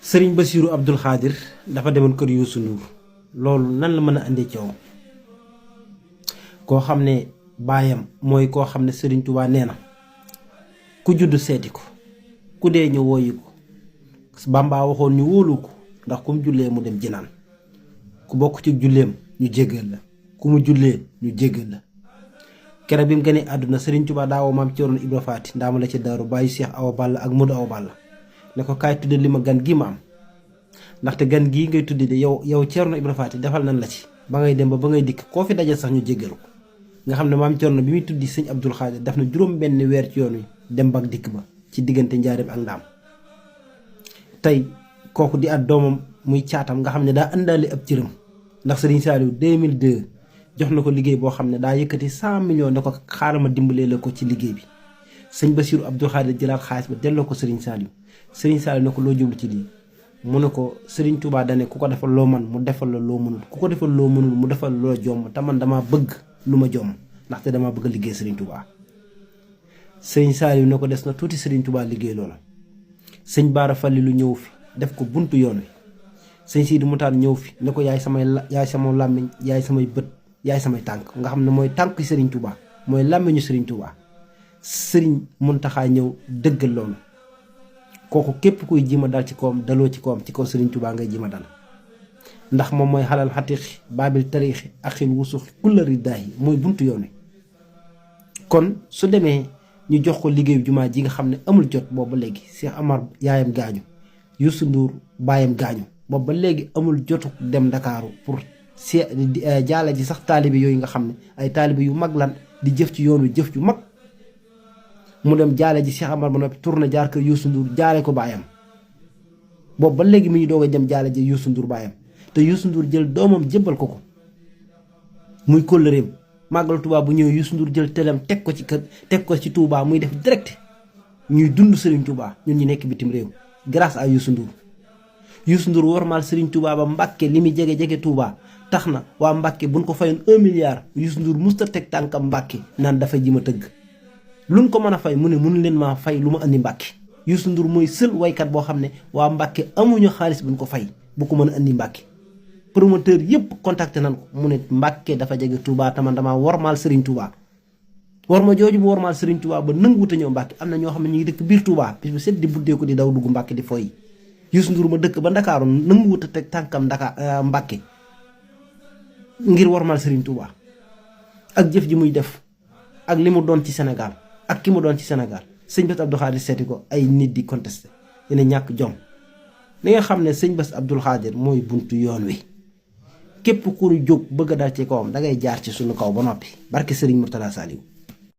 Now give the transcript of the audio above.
sëriñ Bassirou Abdoul Khadir dafa demoon kër Youssou Ndour loolu nan la mën a andee coow koo xam ne baayam mooy koo xam ne sëriñ Touba nee na ku judd seeti ko ku dee ñu wooyi ko Bamba waxoon ñu wóolu ko ndax ku mu jullee mu dem jinaan ku bokk ci julleem ñu jéggal la ku mu jullee ñu jéggal la kere bi mu gënee àdduna sëriñ Touba daawoo maam Cerno Ibra Faati ndaama la ci daaru bàyyi Cheikh Awa Balla ak Modou Awa Balla ne ko kaay tudde li ma gan gi ma am ndaxte gan gii ngay tudde de yow Cerno Ibra Faati defal nañ la ci ba ngay dem ba ngay dikk koo fi dajal sax ñu jéggal ko nga xam ne maam Cerno bi muy tuddi sëñ Abdoul Khadir def na juróom benn weer ci yoon wi dem ba ak dikk ba ci diggante njaareem ak ndaam tey kooku di at doomam muy caatam nga xam ne daa àndaale ab cëram ndax sëriñ Saliou 2002 jox na ko liggéey boo xam ne daa yëkkati 100 millions ne ko xaaral ma dimbalee la ko ci liggéey bi sëñ Bassirou Abdoul Khadir jëlaat xaalis ba delloo ko sëriñ Saliou ne ko loo jublu ci lii mu ne ko sëriñ Touba dane ku ko defal loo man mu defal la loo mënul ku ko defal loo mënul mu defal loo jomm te man damaa bëgg lu ma jomm ndaxte damaa bëgg a liggéey sëriñ Touba sëriñ Saliou ne ko des na tuuti sëriñ Touba liggéey loola sëñ Baara Falli lu ñëw fi def ko buntu yoon wi sëñ Sidi Moutar ñëw fi ne ko yaay sama làmmiñ yaay samay bët yaay samay tànk nga xam ne mooy tànk sëriñ Touba mooy làmmiñu sëriñ Touba sëriñ Muntaxa ñëw dëggal loolu kooku képp kuy jima dal ci kawam daloo ci kawam ci kaw sëriñ Touba ngay jima dal ndax moom mooy xalal xatiixi baabil tariixi axil wusuxi kulla riddaayi mooy buntu yoon wi kon su demee ñu jox ko liggéeyu jumaa ji nga xam ne amul jot boobu ba léegi Cheikh Amar yaayam gaañu Youssou Ndour baayam gaañu boobu ba léegi amul jotu dem Ndakaaru pour jaala ji sax taalibe yooyu nga xam ne ay taalibe yu mag lan di jëf ci yoon wi jëf ju mag mu dem jaale ji Cheikh Amar ba noppi tourné jaar kër Youssou Ndour jaale ko baayam boobu ba léegi mi ngi doog a dem jaale ji Youssou Ndour baayam te Youssou Ndour jël doomam jébbal ko muy kóllëreem màggal Touba bu ñëwee Youssou Ndour jël telam teg ko ci kër teg ko ci Touba muy def direct ñuy dund Serigne Touba ñun ñu nekk bitim réew grâce à Youssou Ndour wormaal Serigne Touba ba Mbàkke li muy jege Touba tax na waa Mbàkke buñ ko fayoon 1 milliard Youssou Ndour musta teg tànkam Mbàkke naan dafa ji ma tëgg luñ ko mën a fay mu ne mënu leen maa fay lu ma andi Mbàkke Youssou Ndour mooy seul waykat boo xam ne waa Mbàkke amuñu xaalis buñ ko fay bu ko mën a andi Mbàkke promoteur yëpp contacté nan ko mu ne Mbàkke dafa jege Touba taman dama wormaal Serigne Touba worma jooju bu wormaal Serigne Touba ba nanguwut a ñëw Mbàkke am na ñoo xam ne ñu ngi dëkk biir Touba bis bu set di buddeeku di daw dugg Mbàkke di foy Youssou Ndour ma dëkk ba Ndakaaru nanguwut a teg tànkam Mbàkke ngir wormaal Serigne Touba ak jëf ji muy def ak li mu doon ci Sénégal ak ki mu doon ci Sénégal sëñ Bass Abdou Khadir seeti ko ay nit di contesté dina ñàkk jom li nga xam ne sëñ Bass Abdou Khadir mooy buntu yoon wi képp ku jóg bëgg a dal ci kawam dangay jaar ci sunu kaw ba noppi barke Serigne Mourtada Saliou